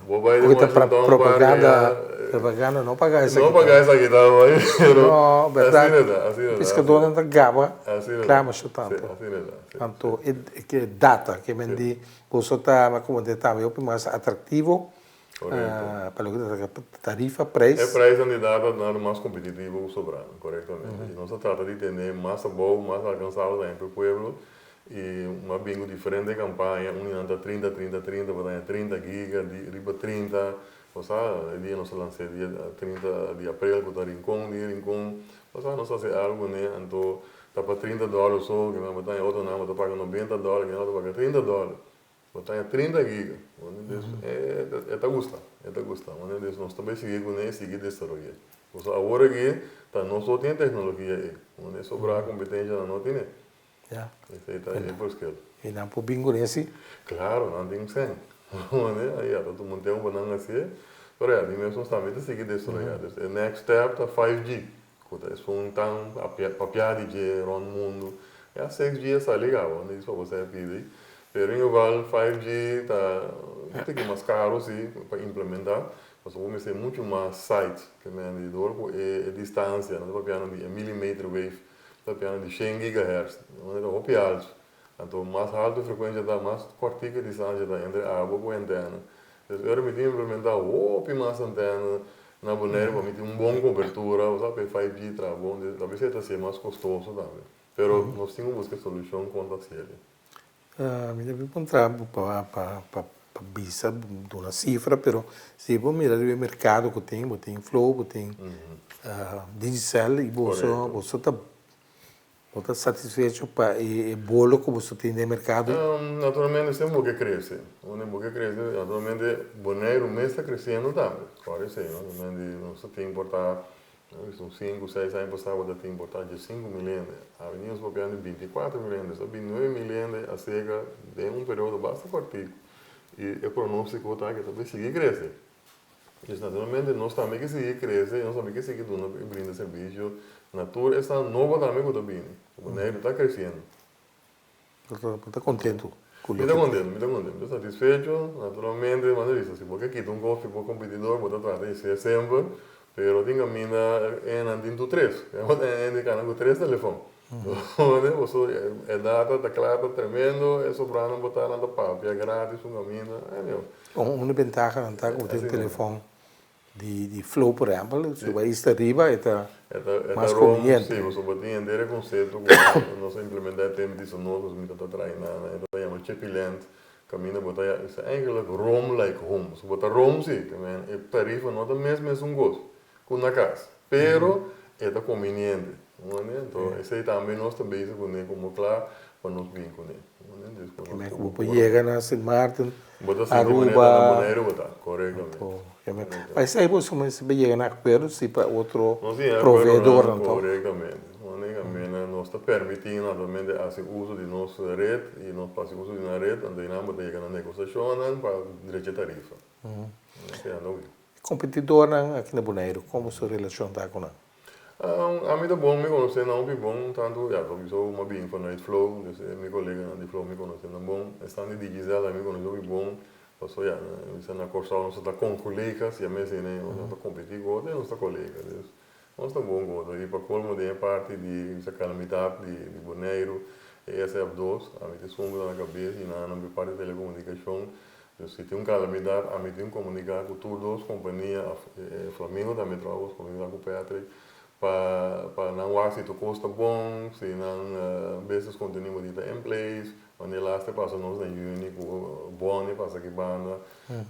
Bo bai di Washington parke ya. Propaganda no paga esaki. No paga esaki ta bai pero. No, bèrdat. Asina ta, asina ta. Piskadónan ta gaba klama su tantu. Sí, asina ta. Anto e data ke men di Boso ta como te tambe hopi mas atractivo pa loke ta trata tarifa, prijs. E prijsnan di data ta mas competitivo cu sobrando, corectamente. Y nos ta trata di tene mas abou, mas alcansabel tambe pa e pueblo. I m'a bin ku diferente kampaña, un di nan ta 30, 30, 30, bo ta haña 30 giga di riba 30. Bo sa, e dia nos a lans'é dia 30 di aprel ku ta Rincon, dia Rincon. Bo sa, nos a hasi algu kuné, anto ta pa 30 dòler so, kinan bo ta haña otronan bo ta paga 90 dòler, kinan bo ta paga 30 dòler. Bo ta haña 30 giga. E ta gusta, e ta gusta. Dus nos ta bai sigui kuné i sigui desaroy'é. Pasobra awor aki ta nos so tin e teknologia ei. Sobrá kompetenshanan no tine. Ya. Esei ta e verschil. I nan por bin kuné si? Klaro, nan tin sèn. Ya, ta tuma un tempu pa nan hasié. Pero ya, di mes nos tambe ta sigui desaroyá. Dus e next step ta 5G, ku ta esun tan papiá di dje rònt mundu. Ya 6G a sali kaba, no pa bo sa e pidi. Pero en geval 5G ta un tiki mas karu si pa implementá, pasobra bo mester muchu mas sites ke mende dor ku e distansia, nan ta papiando di e millimeter wave. Ta piano di shen gigahertz, un ta hopi altu. Anto mas haltu e frekuensia ta, mas kòrtiku e distansia ta entre abo ku e antena. Des ora mi tin implementá hopi mas antena na Boneiru pa mi tin un bon kobertura, bo sa pa e 5G traha bon, ta bisa e ta hasié mas kostoso tambe. Pero nos tin ku buska e solushon kon ta hasié. Mi ta bin puntra bo pa pa bisa duna sifra pero si bo mira riba e merkado ku tin bo tin Flow bo tin Digicel i boso boso ta bo ta satisfecho pa e bolo ku boso tin den merkado? Naturalmente semper bo ke krese unda bo ke krese naturalmente Boneiru mes ta kresiendo tambe kòrda esei no nos ta tin por ta Un sinku, seis aña pasá bo ta tin por ta dje 5.000 hende. Awe nos papiando di 24.000 hende. Esta 29.000 hende a sega den un periodo basta kòrtiku. I e pronóstiko ta ke ta bai sigui krese. Dus naturalmente nos tambe ke sigui krese i nos tambe ke sigui duna i brinda servisio na tur esnan nobo tambe ku ta bini. Boneiru ta kresiendo. Bo ta kontentu ku loke. Mi ta kontentu, mi ta kontentu. Mi ta satisfecho. Naturalmente, manda bisa, si bo ke kita un kos di bo kompetidor, bo ta trata di ser semper, pero tin kaminda e nan tin tur tres. E hende kana ku tres telefon. Pasobra e data ta kla, ta tremendo, e sobranan bo ta nan ta papia gratis un kaminda. Anyhow. Un bentaha nan ta ku bo tin un telefon Di Flow por ehempel, si bo a ista riba e ta mas conveniente. Si, pasobra bo tin henter e concepto cu nos a implementa e tempo di Sonos, nos mita ta trae nan, e ta yama Chepilent, caminda bo ta es eigenlijk roam like home. So bo ta roam si, e tarifa no ta mes mesun cos cu na cas, pero e ta conveniente. Anto esey tambe nos ta bezig cune como cla pa nos bin cune. Bo por yega na Sint Maarten, Aruba. Pa esei bo mester yega na akuerdo si pa otro proveedornan to. Korektamente. Nos ta permití naturalmente hasi uso di nos red i nos por hasi uso di nan red, anto einan bo ta yega na negosiashonnan pa drecha tarifa. Kompetidornan aki na Boneiru, komo su relashon ta ku nan? Ami ta bon, mi konosé nan hopi bon, tantu ya ta bisa mi a bin vanuit Flow, dus mi koleganan di Flow mi konosé nan bon, esnan di Digicel tambe mi konosé hopi bon, pasobra ya mi bisa na Kòrsou nos ta kon kolegas, ya mes esei nos no ta kompetí ku otro, nos ta kolega, dus nos ta bon ku otro, i pa kolmo den e parti di mi bisa kalamidat di Boneiru, e SF dos, ami ta esun ku ta na kabes i nan nan parti di telekomunikashon. Dus si tin un kalamidat, ami tin komuniká ku tur dos kompania, Flamingo tambe trouwens, komuniká ku Patrick, pa pa nan wak si tur kos ta bon, si nan business continuity ta in place, wanneer laatste pasa nos na yüni ku Bonnie pasa aki banda,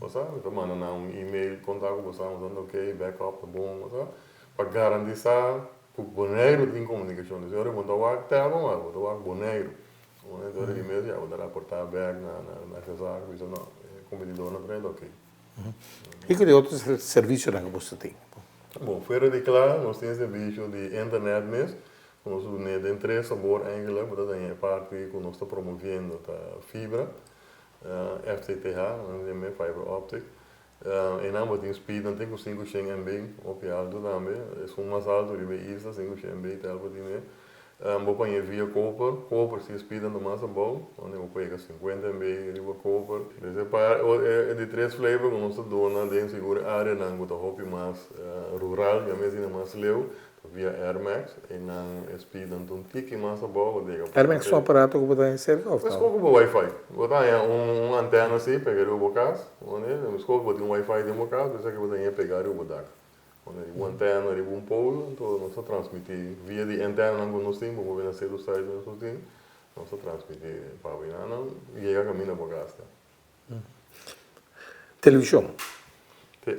bo sa, mi ta manda nan un email, konta ku bo sa, bo sa ok, backup ta bon, bo sa, pa garantisá ku Boneiru tin komunikashon. Dus e ora bo no ta wak Telco mas, bo ta wak Boneiru. Un hende di mes ya bo ta raportá bèk na gezag bisa no e kompetidornan ta renta oké. Kiko di otro servisionan ku boso tin? Bon, fuera di kla nos tin e servisio di internet mes ku nos ta dun'é den tres sabor eigenlik. Bo ta daña e parti ku nos ta promoviendo ta fibra, FTTH, nan ta yam'é fiber optic. Einan bo tin speed nan tin ku 500 MB, hopi altu tambe, esun mas altu riba e isla, 500 MB tel bo tine. Bo paña via koper, koper si e speed nan ta mas abou, unda bo por yega 50 MB riba koper. Des e par e di tres flavor ku nos ta duna den sigur e areanan ku ta hopi mas rural, ya mes asina mas leu, Via Airmax, einan e speednan ta un tiki mas abou, bo ta yega por Airmax un aparato ku bo ta haña serka òf no? Meskos ku bo wifi. Bo ta haña un antena así pega riba bo kas, meskos ku bo tin un wifi den bo kas, esaki bo ta haña pega riba bo dak. Riba un antena, riba un pole, anto nos ta transmití via di antenanan ku nos tin, bo por bini na sedu site ku nos tin. Nos ta transmití pa bo i nan nan yega kaminda bo kas ta. Televishon. Sí.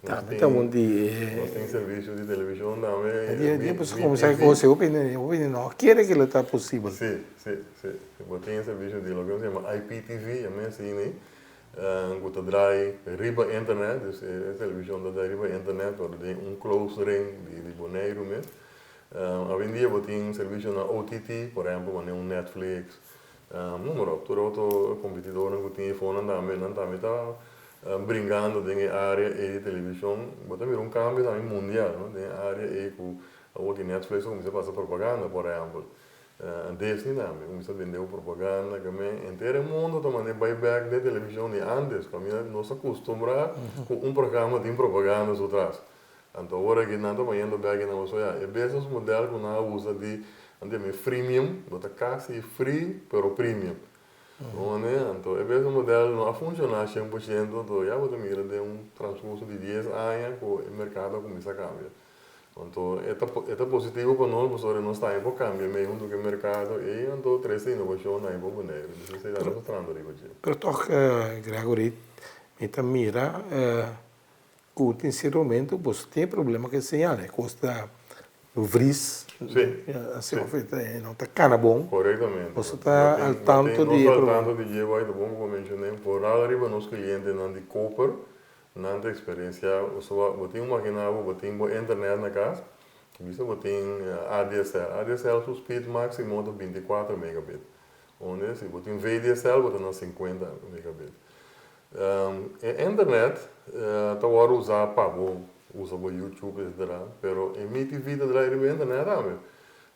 Tambe ta un di e. Nos tin servisio di televishon tambe. Dia dia boso kuminsá e kos hopi hopi no kere ke lo ta posibel. Sí, sí, sí. Bo tin e servisio di loke nos yama IPTV, yama asina, ku ta draai riba internet, dus e televishon ta draai riba internet pero den un closed ring di Boneiru mes. Awendia bo tin servisionan OTT, por ehempel manera un Netflix, Noem op, tur otro kompetidornan ku tin e fonnan tambe, nan tambe ta bringando den e área ei di televishon. Bo ta mira un kambio tambe mundial, no, den e área ei ku awor ki Netflix a kuminsá pasa propaganda, por ehèmpel. Disney tambe a kuminsá bende ku propaganda, ke men henter e mundu ta manera bai bèk den televishon di ántes, pasobra nos a kustumbrá ku un programa tin propaganda su tras. Anto awor aki nan ta bayendo bek i nan bo soya e business model ku nan a usa di nan ta yama e freemium, bo ta kasi free pero premium. Bo mane? Anto e business model no a funshoná 100%, anto ya bo ta mira den un transkurso di 10 aña ku e merkado a kuminsá kambia. Anto e ta e ta positivo pa nos pasobra nos tambe por kambia mei huntu ku e merkado ei anto trese inovashon tambe pa Boneiru. Entonces esei ta nos ta trahando riba dje. Pero tòg Gregory mi ta mira Ku tin sierto momento bo tin e problema ku e señal, e kos ta vris, así of e no ta kana bon. Korektamente. Boso ta al tanto di e problema. Nos ta al tanto di dje, bai ta bon ku bo menshoné. Foral riba nos klientenan di koper, nan ta eksperensiá, bo tin un makina bo, bo tin bo internet na kas, bisa bo tin ADSL. ADSL su speed máksimo ta 24 megabit. Onde si bo tin VDSL bo ta na 50 megabit. E internet ta wòrdu usá pa bo usa bo YouTube etcetera, pero e Mi TV ta draai riba internet tambe.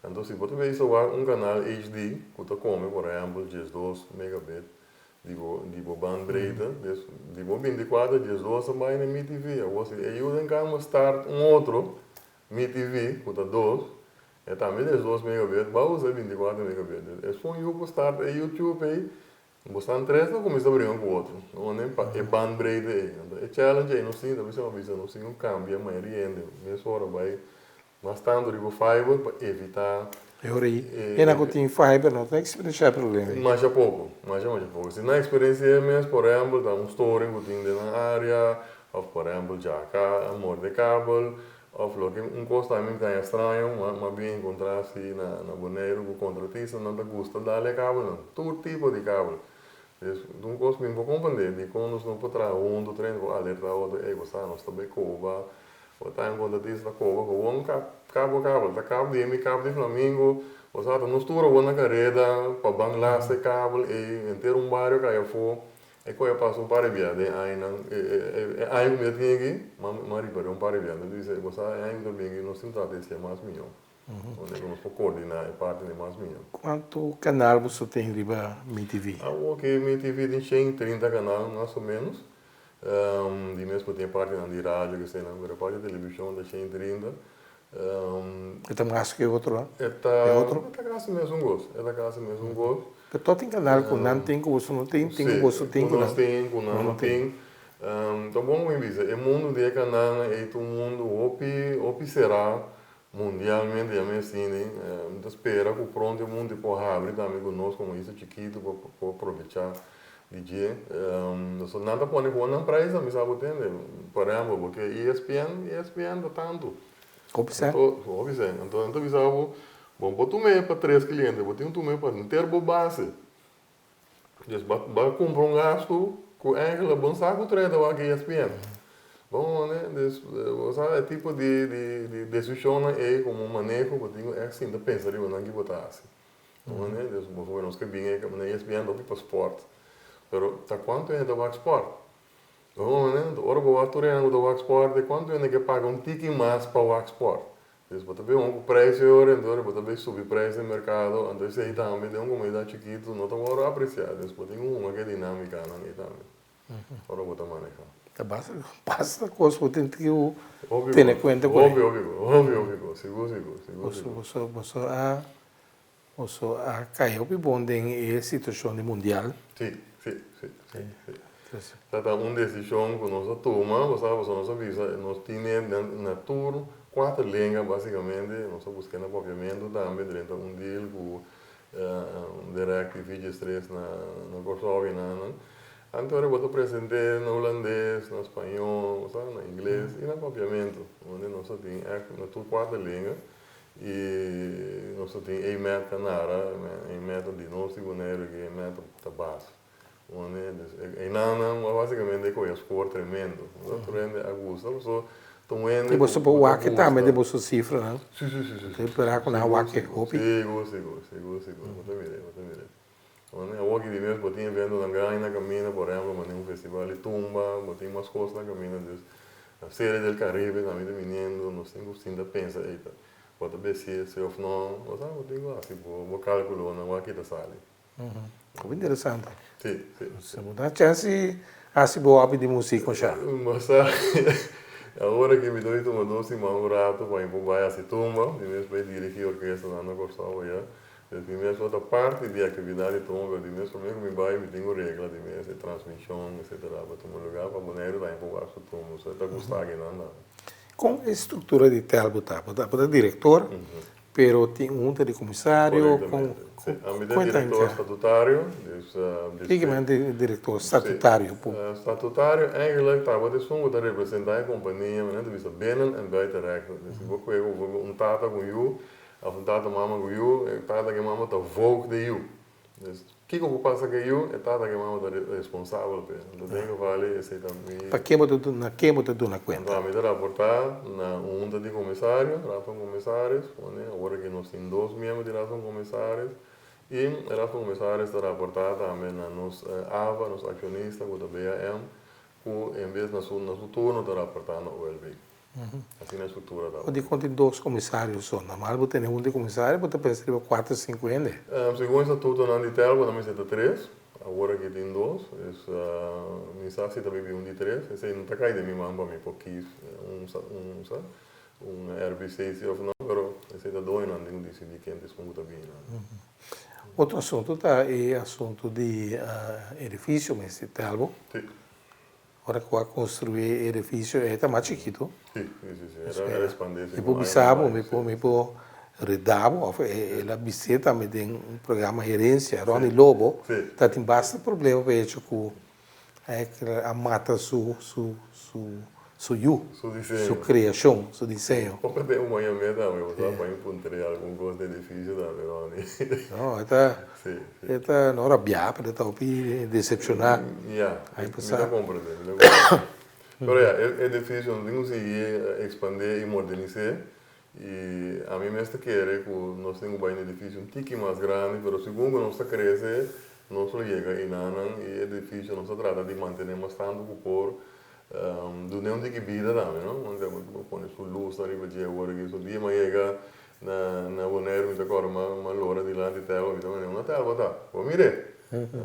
Anto si bo ta bisa wak un kanal HD ku ta kome por ehèmpel 12 megabit di bo di bo bandbreedte, des di bo 24 12 ta bai na Mi TV. Awor si e yu den kama start un otro Mi TV ku ta dos, e tambe 12 megabit, bo a usa e 24 megabit. Esun yu ku start e YouTube ei Bo stan tres ta kuminsá bringa ku otro. No nen pa e bandbreedte ei. Anto e challenge ei nos tin, ta bisa bisa nos tin ku kambia mayoria hende mesora bai mas tantu riba fiber pa evitá. E ora ei hende ku tin fiber no ta eksperensiá e problema ei. Masha poko, masha masha poko. Si nan eksperensi'é mes, por ehèmpel, ta un storing ku tin den nan área, òf por ehèmpel djaka a morde kabel, Of loke un kos tambe mi ta haña straño, ma bin enkontrá si na Boneiru ku kontratistanan ta gusta dal e kabelnan, tur tipo di kabel. Dus un kos mi no por komprendé, dikon nos no por traha huntu, train por alertá otro, ey bo sa nos ta bai koba, bo ta haña un kontratista ta koba gewoon kap bo kabel, ta kap di mi, kap di Flamingo, bo sa ta nos tur awor na kareda pa ban las e kabel ey, henter un bario kai afó. E koe a pasa un par di bia den añanan, e aña ku mi a tin aki, mi a ripar'é un par di bia. Mi ta bisa, bo sa e aña ku ta bin aki nos tin trata di hasié mas mihó. Unda ku nos por koordiná e partinan mas mihó. Kuantu kanal boso tin riba Mi TV? Awor ki Mi TV tin 130 kanal mas o ménos. Di mes ku tin e partinan di radio ku eseinan, pero e parti di televishon ta 130. E ta mas ku e otro nan? E ta kasi mesun kos, e ta kasi mesun kos. Pero tot tin kanal ku nan tin ku boso no tin, tin ku boso tin ku nan tin, ku nan no tin. Ta bon ku mi bisa, e mundu di e kanalnan ei ta un mundu hopi, hopi será mundialmente, ya mi a sinti. Mi ta spera ku pronto e mundu por habri tambe ku nos komo isla chikitu por por aprovechá di dje. Pasobra nan ta pone bon nan preis, mi sa bo tende. Por ehèmpel, bo ke ESPN, ESPN ta tantu. Hopi sèn. Hopi sèn. Anto nan ta bisa bo, bon bo tum'é pa tres kliente, bo tin ku tum'é pa henter bo base. Dus bo a kumpra un gastu ku èigenlik bo no sa ku trae ta wak ESPN. Bo mane? Dus bo sa e tipo di di desishonnan ei komo maneho bo tin ku ègt sinta pensa riba nan ki bo ta hasi. Bo mane? Dus bo nos ke bin na ESPN ta hopi pa spòrt. Pero ta kuantu hende ta wak spòrt? Ora bo wak tur hende ku ta wak sport e kuantu hende ke paga un tiki mas pa wak sport. Dus bo ta bin un ku preis e ora enton bo ta bin subi preis den merkado anto esei tambe den un komunidat chikitu no ta wòrdu apresiá dus bo tin ku hunga ku e dinamikanan ei tambe ora bo ta maneha. Ta basta basta kos bo tin ku tene kuenta ku e. Hopi hopi hopi hopi kos sigur sigur sigur sigur. Boso boso a Boso a kai hopi bon den e situashon di mundial. Sí, sí, sí, sí, sí. Ta ta un desishon ku nos a tuma, bo sa, pasobra nos a bisa nos tine na tur kuater lenga basikamente, nos a buska na papiamentu tambe drenta un deal ku DirecTV 3 na Kòrsou i nan. Anto ora bo ta present'é na hulandes, na spañó, sa, na ingles i na papiamentu. Unda nos ta tin ègt na tur kuater lenga i nos ta tin e meta ta nara, e meta di nos di Boneiru aki, e meta ta bas. Unda einan nan básikamente e kohe skor tremendo. Tur hende a gusta pasobra ta un hende I boso por ku ta wak tambe gusta. den boso sifranan. Sí, sí, sí, sí, Ta sí. espera ku nan a Sigur, wak sigur, hopi. sigur, sigur, sigur, sigur. Bo ta mira, bo ta mira. Mane awor ki di mes bo tin eventonan grandi na kaminda, por ehemplo mane un festival di tumba, bo tin mas kos na kaminda, dus la Serie del Caribe tambe ta biniendo, nos tin ku sinta pensa ey ta bo ta besi si of no, bo sa bo tin ku hasi bo bo kalkulonan wak ki ta sali. Hopi interesante. Si, si. Si bo ta chèns di hasi bo hòbi di musiko sha. Bo sa awor aki mi ta bai tuma dos siman un rato pa mi por bai hasi tumba, di mes bai dirigi orkestanan na Kòrsou aya. Pues mi mes no ta parti di e actividad di tuma, pero di mes prome cu mi bay mi tin un regla di mes e transmision etcetera pa tuma lugar pa Boneiru tambe por wak su tuma, so e ta gusta akinan tambe. Con e structura di Telbo ta? Bo ta bo ta director, pero tin un junta di comisario, con Correctamente, si. Ami ta con e ta director enca? statutario, dus Kiko men di director statutario? Si, statutario eigenlijk tabata esun cu ta representa e compania, men ta bisa binnen en buiten rechten. Dus si bo coge bijvoorbeeld un tata cu un yu, Of un tata mama ku yu, e tata ku e mama ta voogd di yu. Dus kiko ku pasa ku e yu, e tata ku e mama ta responsabel p'e. Anto den geval ei esei ta mi. Pa ken bo ta duna, na ken bo ta duna kuenta? Anto ami ta raportá na un hunta di komisario, Raad van Commissaris, pone awor aki nos tin dos miembro di Raad van Commissaris, i Raad van Commissaris ta raportá tambe na nos AVA, nos akshonista ku ta BAM, ku en bes na su na su turno ta raportá na OLB. Asina e struktura ta. Dikon tin dos komisario so? Normal bo tene un di komisario bo ta pensa riba kuater sinku hende. Segun e statutonan di Telbo nan mester ta tres, awor aki tin dos, dus mi sa si ta bibi un di tres, esei no ta kai den mi man pa mi por kis un un sa un RBC si of no, pero esei ta doñonan tin ku disidi ken ta esun ku ta bini nan. Otro asuntu ta e asuntu di edifisio mes di Telbo. Si. Ora ku a konstruí e edifisio e ta mas chikitu. Sí, sí, sí, sí. Era expandé Mi por bisa bo, mi por, mi por reda bo, òf el a bis'é tambe den un programa Herencia, Ronnie Lobo, ta tin basta problema pa hecho ku a mata su, su, su, su yu, su kreashon, su diseño. Poco tempo bo a yam'é tambe, bo sa pa inpuntr'é algun kos di edifisio tambe, Ronnie. No, e ta. E ta no rabiá, pero e ta hopi decepcioná. Ya, mi ta comprende, mi ta comprende. Pero ya, e edificio no tin cu sigui expande y modernis'é. Y ami mes ta kere cu nos tin cu bay un edificio un tiki mas grandi, pero segun cu nos ta crece, nos lo yega einanan y e edificio nos ta trata di mantene mas tanto cu por, dun'é un tiki bida tambe, no? Bo pone su luz ariba dje awor aki, su dia mas yega Na na Boneiru mi ta kòrda ma ma lora dilanti tèlba mi ta manda una tèlba ta bo mir'é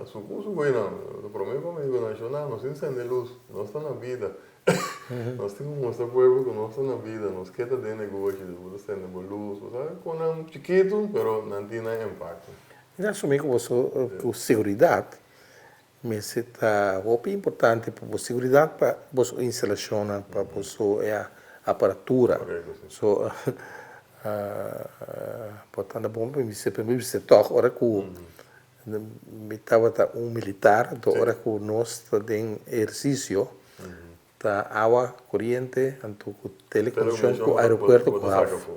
suku suku einan ta promé pa mi ku nan shona nos tin sende lus nos ta na bida nos tin ku mustra pueblo ku nos ta na bida nos ke ta den negoshi dus bo ta sende bo lus bo sa kon nan chikitu pero nan tin nan impakto. Mi ta asumí ku boso ku seguridat mester ta hopi importante pa bo seguridat pa boso instalashonnan pa boso e aparatura so por tanda bon pa mi bisa pero mi bisa tòg ora ku mi tabata un militar anto ora ku nos ta den ehersisio Ta awa, coriente, anto cu telecomunicacion cu aeropuerto cu haf.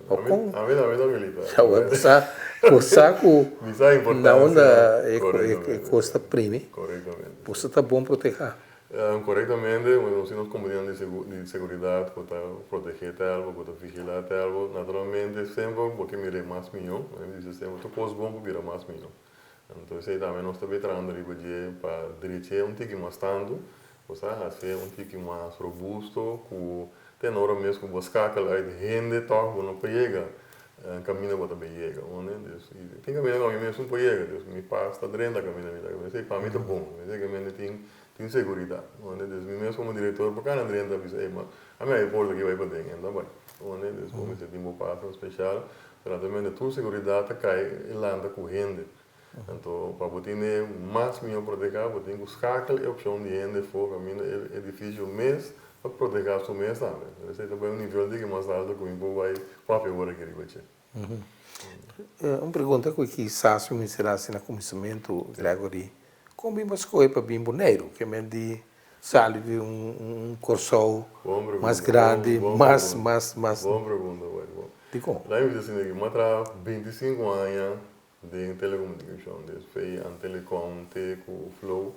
O con? Ya bo sa, bo sa cu na unda e cos ta primi, boso ta bon proteha. Corectamente, nos tin nos companianan di seguridad cu ta protege telbo, cu ta vigila telbo. Naturalmente semper bo ke mira e mas miho, mi bisa semper tur cos bon por bira mas miho. Anto esei tambe nos ta bay trahando riba dje pa dreche un tiki mas tantu, osea hacié un tiki mas robusto cu te na ora mes cu bo skakel uit hende tog bo no por yega caminda bo ta bay yega, wende? Dus y tin caminda cu ami mes no por yega, dus mi pas ta drenta caminda mi ta yega, esei pa mi ta bon, esei ke mende tin tin seguridad, wende? Dus mi mes como director por cana drenta bisa ey ma ami a e porta aki bay paden, en ta bay, wende? Dus bo mester tin bo pasnan special. Naturalmente tur seguridad ta cay e lanta cu hende. Anto pa bo tene mas miho proteha bo tin cu schakel e opcion di hende for caminda e edificio mes pa proteha su mes tambe. Esey ta bay un nivel diki mas alto cu mi por bay papia ora aki riba dje. Un pregunta ku kisas mi mester hasi na kuminsamentu, Gregory, kon bin bo skohe pa bin Boneiru? Ke men di sali di un Kòrsou mas grandi, mas, mas, mas. Bon pregunta, bon. Dikon? Laat mi bisa asina aki, mi a traha 25 aña den telecomunicacion, des via Telecom te cu Flow,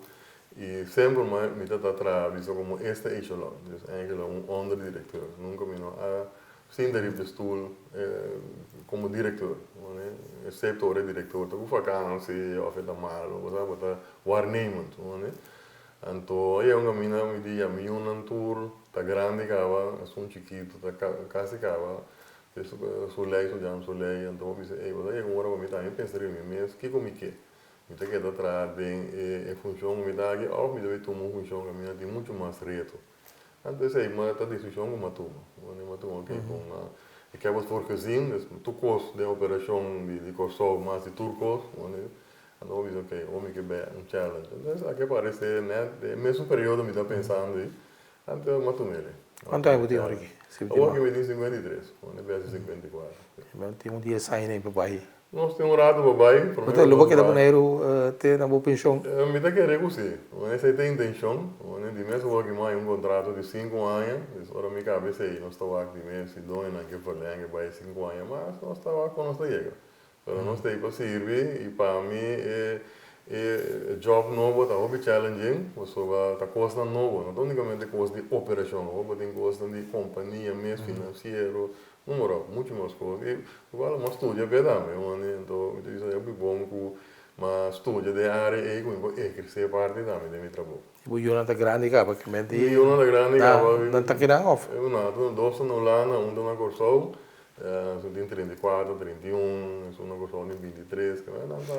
y semper mi ta ta traha bisa como eerste echelon, dus eigenlijk un onderdirecteur, nunca mi no a sinta riba de stoel como directeur, excepto ora e directeur ta cu vakantie of e ta malo, bo sa, bo ta waarnemend. Anto a yega un caminda mi di ya mi yunan tur ta grandi caba, esun chikito ta casi caba. Su lei, su jam su lei, anto bo bisa, ey, bo ta yega un ora pa mi tambe pensa riba mi mes, kiko mi ke? Mi ta keda traha den e funshon ku mi ta aki òf mi debe tuma un funshon ku ami na tin muchu mas reto? Anto esei ta desishon ku mi a tuma. Mi a tuma oke kon ik heb het voor gezien, dus tur kos den operashon di Kòrsou mas di tur kos, anto bo bisa oke, awor mi ke bai un challenge. Anto esaki a parese nèt den e mesun periodo mi ta pensando ei. Anto mi a tuma el. Kuantu aña bo tin ora aki? Awor ki mi tin 53, mi ta hasi 54. Mi tin un dies aña pa bai. Nos tin un ratu pa bai. Bo ta lo bo keda Boneiru te na bo penshon? Mi ta kere ku si. Esei ta intenshon. Di mes awor ki mi a haña un kontrato di sinku aña. Dus ora mi kaba esei nos ta wak di mes si doñonan ke verlenga bai sinku aña mas nos ta wak kon nos ta yega. Pero nos ta ei pa sirbi y pa mi e e job nobo ta hopi challenging pasobra ta cosnan nobo, no ta unicamente cos di operacion, hopi tin cosnan di compania mes, financiero, numero op, mucho mas cos y igual mi a studia p'e tambe, anto mi ta bisa hopi bon cu mi a studia den e area ei cu mi por eherce parti tambe den mi trabou. Y bo yunan ta grandi caba? Mi yunan ta grandi caba. Nan ta kinan of? Nan, dos ta na Hulanda, un ta na Corsou. Esun tin 34, 31, esun na Kòrsou tin 23, kende nan ta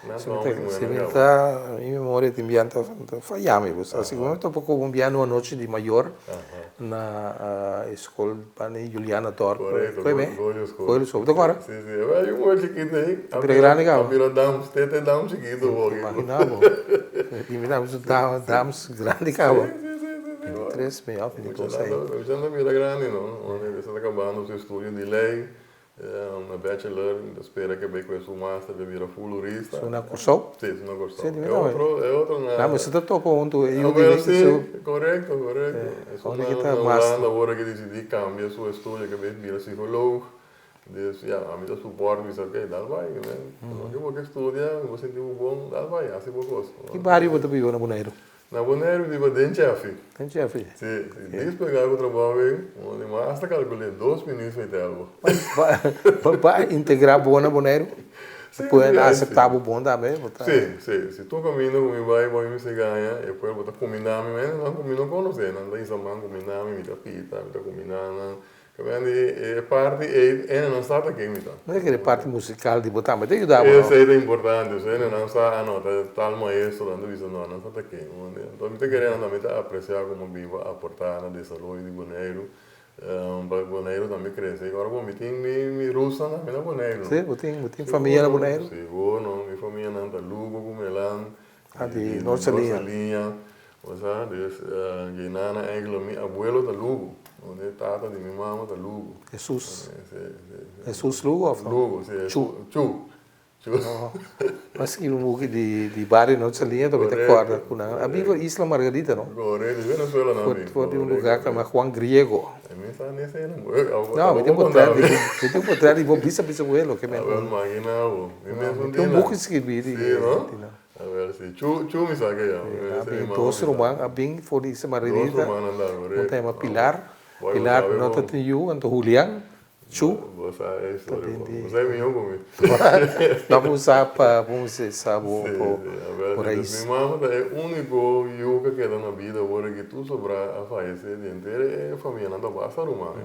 nan ta hopi muhé Si mi ta, mi memoria tin bian ta faya mi, bo sa. Sigur mi topa ku un bian un anochi di mayor na e skol pan di Juliana Dorp. Korekto, Goyo Skol. Goyo Skol, bo ta kòrda? Si, si. E yu muhé chikitu ei. A bira grandi kaba? A bira dams, te te dams chikitu bo. Imagina bo. Imagina bo su dams grandi kaba. Si, si, si. 23, mi òf 22 aña. Mucha nan bira grandi no, esta ta kabando su estudio di lei, na bachelor, mi ta spera ke bai kue su master pa bira full hurista. Su na Kòrsou? Si, su na Kòrsou. E otro, e otro na. Na, mi su ta topa huntu e yu di mi. Si, korekto, korekto. Esun na Hulanda awor ke disidí kambia su estudio ke bai bira psikoloog. Dus ya, ami ta support, mi sa ok, dal bai, loke bo ke studia, bo sinti bo bon, dal bai, hasi bo kos. Ki bario bo ta biba na Boneiru? Na Boneiru mi biba den Cheffi. Den Cheffi? Si, si despegá ku trabou ei, mi mas hasta kalkul'é dos minüt mi tel bo. Bo a integrá bo na Boneiru? Si, si. Pueden aseptá bo bon tambe? Si, si. Si tur kaminda ku mi bai, bo mi mester gaña, e pueblo ta kumindá mi, nan ku mi no konosé, nan ta hisa man kumindá mi, mi ta pita, mi ta kumindá nan. Caminda di e parti ei, ene nan sa ta ken mi ta. Mi ta kere parti musical di bo tambe ta yuda bo, no? Esei ta importante, pasobra ene nan sa, ah no, ta tal maestro, nan ta bisa no, nan sa ta ken. Enton mi ta kere nan tambe ta aprecia como bin pa aporta na desaroyo di Boneiru, pa Boneiru tambe crece. Y ora bo mi tin mi rusnan tambe na Boneiru. Si, bo tin, bo tin famia na Boneiru? Sigur, no, mi famianan ta Lugo cu Melan, Ah, di Noord Saliña. Noord Saliña. Osea, dus Geinana eigenlijk mi abuelo ta Lugo. Donde tata di mi mama ta Lugo. Jesus. Jesus Lugo of no? Lugo, si. Chu. Chu. Chu. No. Mi a skibi un buki di di bario Noord Saliña toki ta corda cu nan a biba Isla Margarita, no? Correcto, di Venezuela nan a bin. For di un lugar cu a yama Juan Griego. Mi sa ni esei nan. No, mi tin potret di mi tin potret di bo bisa bisabuelo ke men. Awel imagina bo. Mi mes un Mi tin un buki skibi di Si, no? Awel si. Chu chu mi sa ke ya. A bin dos ruman a bin for di Isla Margarita. Dos ruman a anda korekto. Un ta yama Pilar. Pilar no ta tin yu anto Julian. Chu. Bo sa e historia bo. Bo sa e mihó ku mi. No bo sa pa bo sa bo bo rais. Mi mama ta e úniko yu ku a keda na bida awor aki tur sobrá a fayesé di henter e famianan ta basta ruman.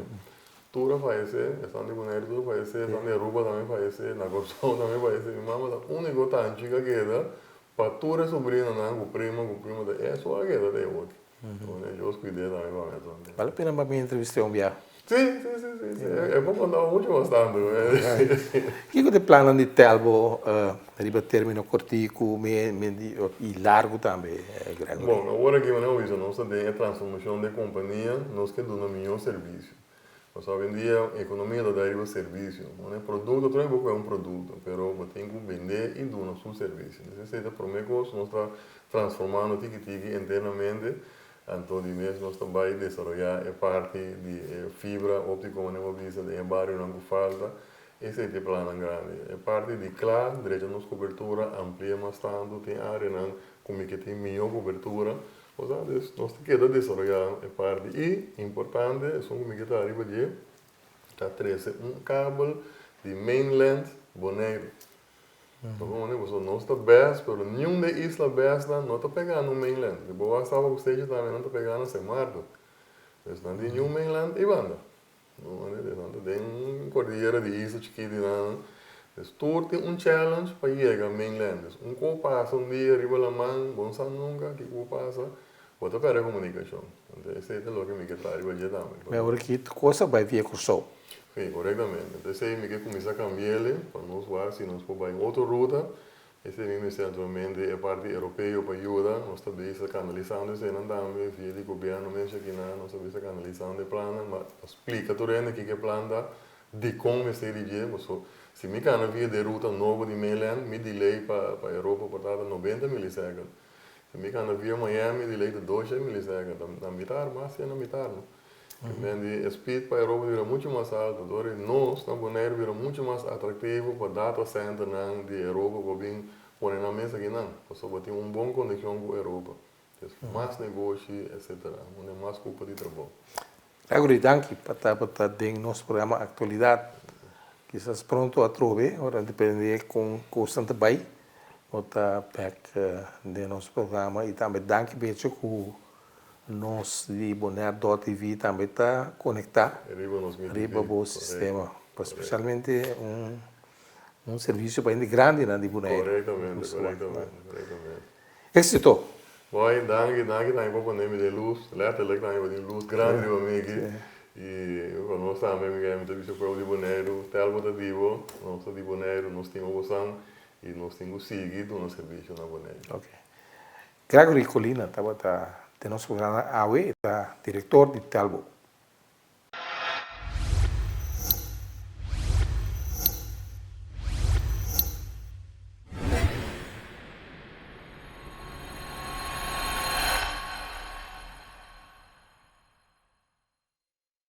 Tur a fayesé, esnan di Boneiru tur a fayesé, esnan di Aruba tambe a fayesé, na Kòrsou tambe a fayesé. Mi mama ta úniko tanchi ku a keda pa tur e sobrinonan ku prima ku primo ta e so a keda te awor. Dios kuid'é tambe pa mi asuntu. Bale pena pa mi entrevist'é un bia. Sí, sí, sí, sí, sí. E por konta bo muchu mas tantu. Kiko ta e plannan di Telbo riba término kortiku, medio i largu tambe, Gregory? Bon, awor aki manera bo bisa nos ta den e transformashon di e kompania, nos ke duna mihó servisio. Pasobra awendia ekonomia ta dai riba servisio. Un produkto tur bo kohe un produkto, pero bo tin ku bendé i duna su servisio. Entonces esei ta promé kos, nos ta transformando tiki tiki internamente, anto di mes nos ta bai desaroyá e parti di e fibra óptiko manera bo bisa den e barionan ku falta. Esei ta e plannan grandi. E parti di kla, drecha nos kobertura, amplia mas tantu, tin áreanan ku mi ke tin mihó kobertura. Osea, dus nos ta keda desaroyá e parti i importante, esun ku mi ke traha riba dje, ta trese un kabel di mainland Boneiru. Pasobra pasobra nos ta bes, pero niun di e isla besnan no ta pegá na un mainland. Di bo wak Saba ku Statia tambe nan ta pegá na Sint Maarten. Dus nan tin niun mainland ei banda. Nan ta den un kordiyera di isla chikito nan. Dus tur tin un challenge pa yega mainland. Dus un ku pasa un dia riba laman, bo no sa nunka kiko ku pasa, bo ta pèrdè komunikashon. Anto esei ta loke mi ke traha riba dje tambe. Mi awor aki tur kos a bai via Kòrsou. Si, korektamente. Anto esei mi ke kuminsá kambi'el pa nos wak si nos por bai un otro ruta. Esei mi mester naturalmente e parti europeo pa yuda, nos ta bisa kanalisando eseinan tambe via di gobièrnu mes akinan, nos ta bisa kanalisando e plannan, ma pa splika tur hende kiko e plan ta, dikon mester di dje, paso si mi kana via di e ruta nobo di mainland mi delay pa pa Europa por ta ta nobenta milisecond, si mi kana via Miami delay ta dosha milisecond, ta na mitar mas ya na mitar no. Men di e speed pa Europa bira muchu mas alto, dor di nos na Boneiru bira muchu mas atraktivo pa data centernan di Europa por bin pone nan mes akinan, pasobra tin un bon konekshon ku Europa. Des mas negoshi etcetera, pone mas kupo di trabou. Gregory, danki pa tabata den nos programa Actualidad. Kisas pronto atrobe, ora depende kon kosnan ta bai, bo ta bek den nos programa y tambe danki becho ku Nos di Bonaire dot TV tambe ta conecta riba bo sistema, pa specialmente un un servicio pa hende grandinan di Bonaire. Correctamente, correctamente, correctamente. Exito! Mooi, danki, danki tambe pa pone mi den luz, letterlijk tambe pa tin luz grandi riba mi aki, y pa nos tambe mi ta bisa pueblo di Boneiru, tel bo ta di bo, nos ta di Boneiru, nos stima bosan y nos tin cu sigui duna servicio na Boneiru. Ok. Gregory Colina tabata den nos programa awe, e ta director di Telbo.